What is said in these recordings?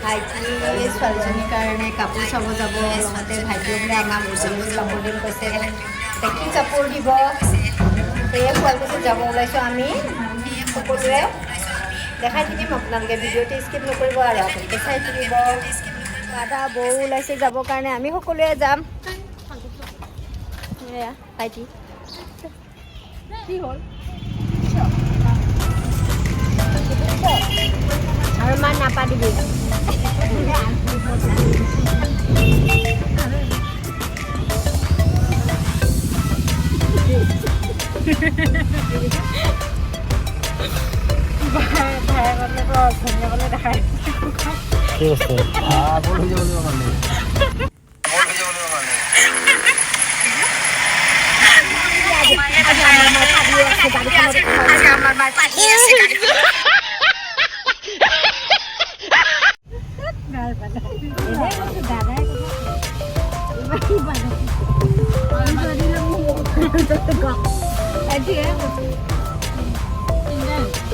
ভাইটি ছোৱালীজনীৰ কাৰণে কাপোৰ চাব যাব। লগতে ভাইটিও বোলে আমাক কাপোৰ দিম কৈছে। এতিয়া কি কাপোৰ দিব? সেয়ে শুৱালকুছিত যাব ওলাইছোঁ আমি সকলোৱে। দেখাই থাকিম আপোনালোকে, ভিডিঅ'টো স্কিপ নকৰিব আৰু আপোনালোকে চাই থাকিব। দাদা বৌ ওলাইছে যাবৰ কাৰণে, আমি সকলোৱে যাম। এয়া ভাইটি। কি হ'ল? আৰু ইমান নাপাতিবি। ধুনীয়াকলে দেখাই। ঠিক আছে। বল হৈ যাব লাগিব মানে।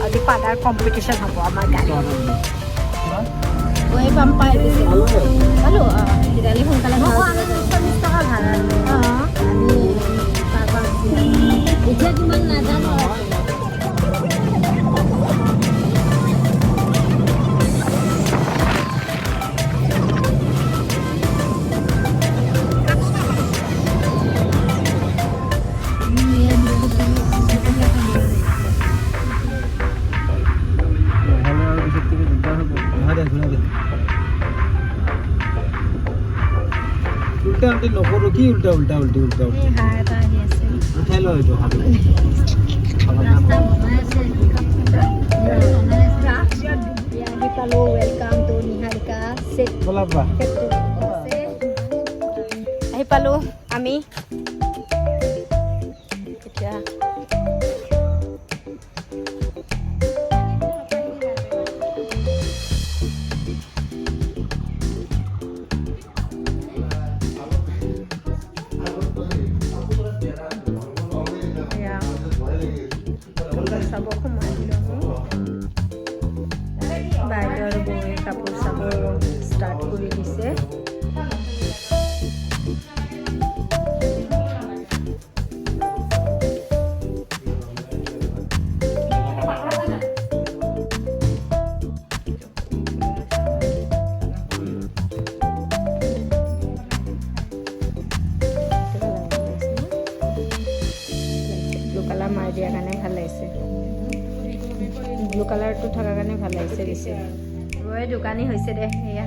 আজি পাতাৰ কম্পিটিশ্যন হ'ব আমাৰ গাড়ী। গৈ পাম পাই দিছে। পালোঁ। অঁ, তেতিয়াহ'লে সোনকালে। 40 টকা ভাড়া। অঁ। আমি এতিয়া কিমান নাজানো। নহ'লে আৰু পিছত কিবা দিগদাৰ হ'ব। নহয় দে, ঘূৰাই দে। উল্টা উল্টি নকৰোঁ। কি উল্টা উল্টা উল্টি উল্টা উল্টি? হাঁহ এটা আহি আছে। উঠাই ল এইটো হাতত। ৰাস্তা বনাই আছে, বনাই আছে। আহি পালোঁ। Welcome to Niharika silk ব'লা বা। আহি পালোঁ আমি এতিয়া। এয়া কাপোৰ চাব সোমাই দিলোঁ আমি। বাইদেউ আৰু বৌয়ে কাপোৰ চাব ষ্টাৰ্ট কৰি দিছে। ব্লু কালাৰ মাৰি দিয়াৰ কাৰণে ভাল লাগিছে। ব্লু কালাৰটো থকাৰ কাৰণে ভাল লাগিছে বেছি। ৰৈ দোকানী হৈছে দে। এয়া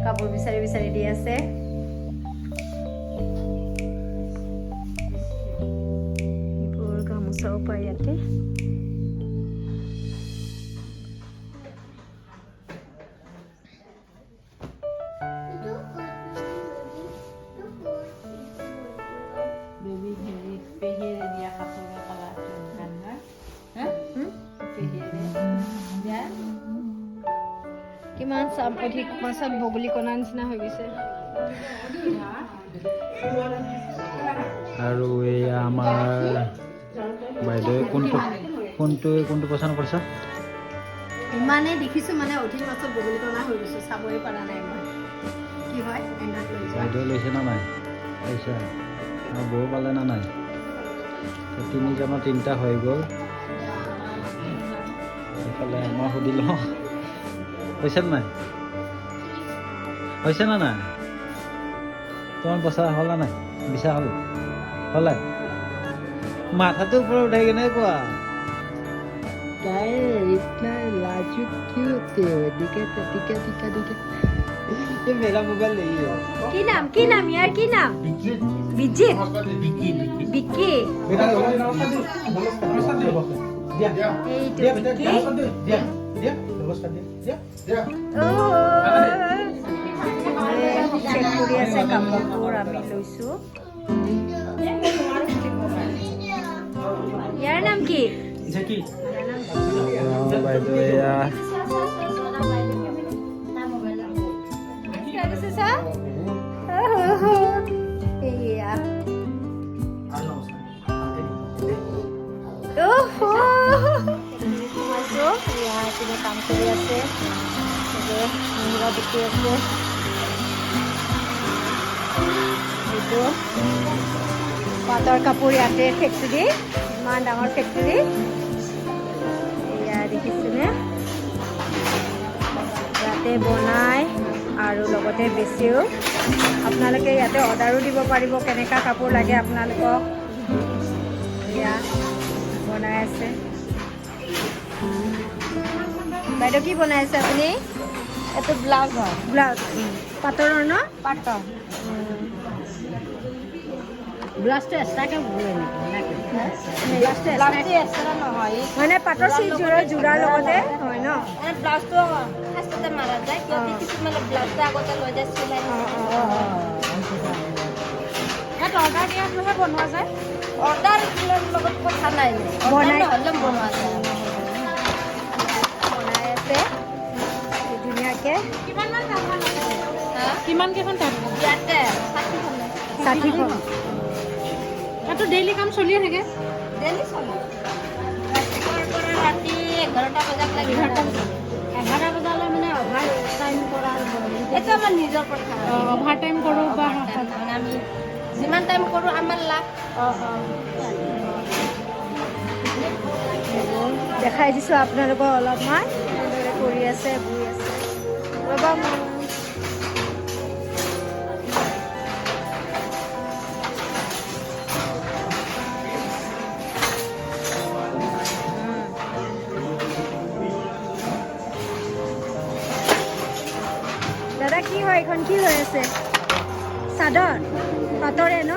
কাপোৰ বিচাৰি বিচাৰি দি আছে। এইবোৰ গামোচাও পায় ইয়াতে। বেবী হেৰি পেহীয়ে দিয়া কাপোৰৰ কালাৰটো ভাল নহয় হা? পেহীয়ে দিয়া। কিমান চাম, অধিক মাছত বগলী কণা নিচিনা হৈ গৈছে। আৰু এয়া আমাৰ বাইদেৱে কোনটো কোনটো কোনটো পচন্দ কৰিছা? ইমানেই দেখিছোঁ মানে, অধিক মাছত বগলী কণা হৈ গৈছোঁ, চাবই পৰা নাই মই। কি হয় এণ্ডত লৈ যোৱা। বাইদেৱে লৈছে নে নাই? পাইছা। আৰু বৌ পালে নে নাই? তিনিজনৰ তিনিটা হৈ গ'ল। এইফালে মই সুধি লওঁ, হৈছে নে নাই? হৈছে নে নাই? তোমাৰ বচা হ'ল নে নাই? বিচা হ'ল? হ'লে মাথাটোৰ ওপৰত উঠাই কেনে কোৱা। তাই इतना लाजुक क्यों होते हो? दिखे तो दिखे दिखे दिखे। ये मेरा मोबाइल नहीं है। কি নাম? কি নাম ইয়াৰ? কি নাম? বিজিত, বিকি। এইটো বিকি। চেক কৰি আছে কাপোৰবোৰ। আমি লৈছোঁ। ইয়াৰ নাম কি? বাইদেউ এয়া। চা, এয়া। সোমাইছোঁ। এয়া এইপিনে কাম কৰি আছে। বিক্ৰী আছে। এইটো পাটৰ কাপোৰ ইয়াতে ফেক্টৰী, ইমান ডাঙৰ ফেক্টৰী। এয়া দেখিছেনে, ইয়াতে বনায় আৰু লগতে বেচেও। আপোনালোকে ইয়াতে অৰ্ডাৰো দিব পাৰিব, কেনেকুৱা কাপোৰ লাগে আপোনালোকক। এয়া বনাই আছে। বাইদেউ, কি বনাই আছে আপুনি? এইটো ব্লাউজ হয়। ব্লাউজ পাটৰ ন? পাটৰ ব্লাউজটো এক্সট্ৰাকৈ বয় নেকি? ব্লাউজটো ব্লাউজটো এক্সট্ৰা নহয়। মানে পাটৰ চিটযোৰৰ যোৰাৰ লগতে হয় ন? মানে ব্লাউজটো ফাৰ্ষ্টতে মাৰা যায়, কিয় কিছুমানে ব্লাউজটো আগতে লৈ যায় চিলাই। ইয়াত অৰ্ডাৰ দিয়াটোহে বনোৱা যায়। অৰ্ডাৰ লগত কথা নাই, অৰ্ডাৰ নহ'লে বনোৱা যায়। বনাই আছে ধুনীয়াকৈ। কিমান কেইখন তাত? ইয়াতে 60খন। 60খন। ইয়াতো ডেইলি কাম চলিয়ে থাকে? ডেইলি চলে, ৰাতিপুৱাৰ পৰা ৰাতি 11টা বজাত লাগি। 11 বজালৈ মানে অভাৰ টাইম কৰা? এইটো আমাৰ নিজৰ কথা। অভাৰ টাইম কৰোঁ বা মানে আমি যিমান টাইম কৰোঁ আমাৰ লাভ। দেখাই দিছোঁ আপোনালোকক অলপমান, এনেদৰে কৰি আছে, বৈ আছে। ৰ'বা, মই দাদা, কি হয় এইখন? কি হৈ আছে? চাদৰ পাটৰে ন?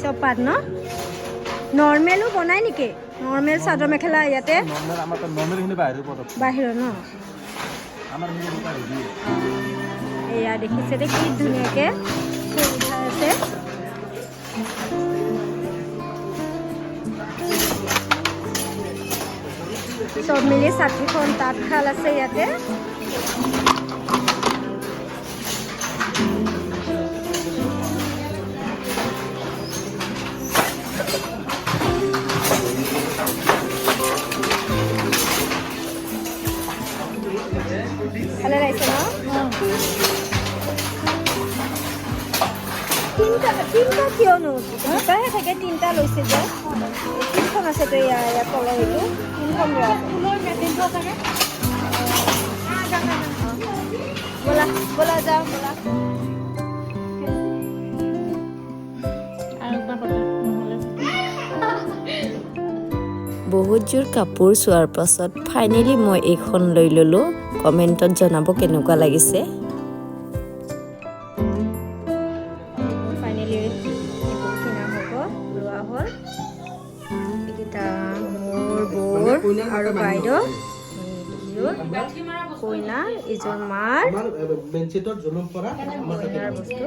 চব পাট ন? নৰ্মেলো বনাই নেকি? নৰ্মেল চাদৰ মেখেলা ইয়াতে? নৰ্মেল, আমাৰ তাত নৰ্মেলখিনি বাহিৰৰ পৰা। বাহিৰৰ ন? আমাৰ হেৰি। এয়া দেখিছে দেই, কি ধুনীয়াকৈ ফুল উঠাই আছে। চব মিলি 60খন তাঁতশাল আছে ইয়াতে। ভালে লাগিছে ন? তিনিটা তিনিটা কিয়নো? দুটাহে থাকে, তিনিটা লৈছে যে। তিনিখন আছে তো ইয়াৰ ইয়াৰ তলৰ এইটো তিনিখন লোৱা আছে। ফুলৰ মেচিনটো চাগে। ব'লা ব'লা, যাওঁ ব'লা। আৰু একবাৰ কথা নহ'লে। বহুতযোৰ কাপোৰ চোৱাৰ পাছত ফাইনেলি মই এইখন লৈ ল'লোঁ। কমেণ্টত জনাব কেনেকুৱা লাগিছে। ফাইনেলি এইবোৰ কিনা হ'ব, লোৱা হ'ল। এইকেইটা মোৰ, বৌৰ আৰু বাইদেউ এইযোৰ কইনা, এইযোৰ মাৰ। আমাৰ বেঞ্চিটত জুলুম পৰা আমাৰ কইনাৰ বস্তু।